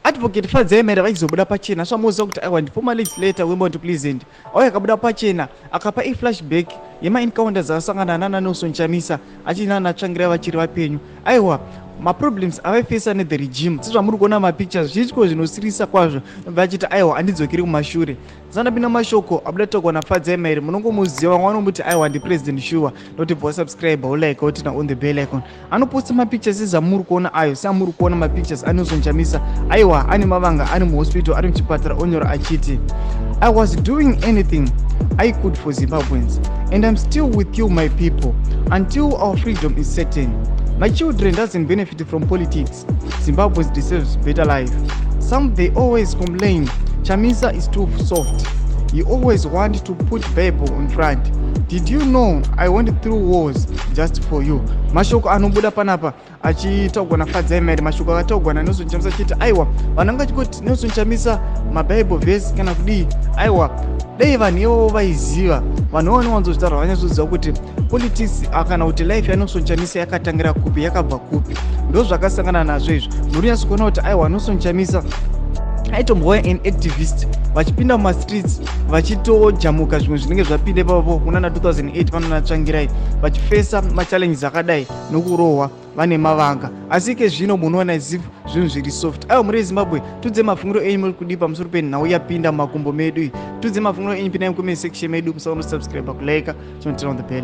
Advocate Fadzai Mahere vachizobuda pachena zvamoziva kuti aiwa ndiformer legislator weMount Pleasant auya akabuda pachena akapa iflashback yemaencounters akasangana nana Nelson Chamisa achinana Tsvangirai vachiri vapenyu. Aiwa, maproblems avaifesa nethe regime sezvamuri kuona mapictures zviitiko zvinosirisa kwazvo vachiti aiwa handidzokeri kumashure. Zandapinda mashoko abuda taurwa naFadzai Mahere munongomuziva vamwe vanomuti aiwa ndipresident shuwa noti bva wasubscribe wolike wotina on the bell icon. Anoposta mapictures ezamuri kuona ayo seamuri kuona mapictures aNelson Chamisa aiwa ane mavanga ari muhospital ari muchipatara onyora achiti I was doing anything I could for Zimbabweans and I'm still with you my people until our freedom is certain. My children doesn't benefit from politics. Zimbabwe deserves better life. Some they always complain Chamisa is too soft. He always want to put Bible in front. Did you know I went through wars just for you? Mashoko anobuda panapa achitaurwa naFadzai Mahere mashoko akataurwa naNelson Chamisa achiti aiwa vanhu vanga vachingoti Nelson Chamisa mabible verse kana kudii aiwa dai vanhu ivavo vaiziva vanhu ivavo vanowanzozvitaura vanyatsoziva kuti politics ah, kana kuti life yaNelson Chamisa yakatangira kupi yakabva kupi ndo zvakasangana nazvo izvo muri kunyatsokuona kuti aiwa Nelson Chamisa aitombova an activist vachipinda mumastreets vachitojamuka zvimwe zvinenge zvapinda ipapo kunana 2008 panana Tsvangirai vachifesa machallenges akadai nokurohwa vane mavanga asi ike zvino munoona as if zvinhu zviri soft. Aiwa muri yeZimbabwe tudze mafungiro enyu muri kudii pamusoro penhau yapinda mumakumbo medu iyi tudze mafungiro enyu pindai mucomment section medu musaona kusubscribe kulike chinoturn on the bell.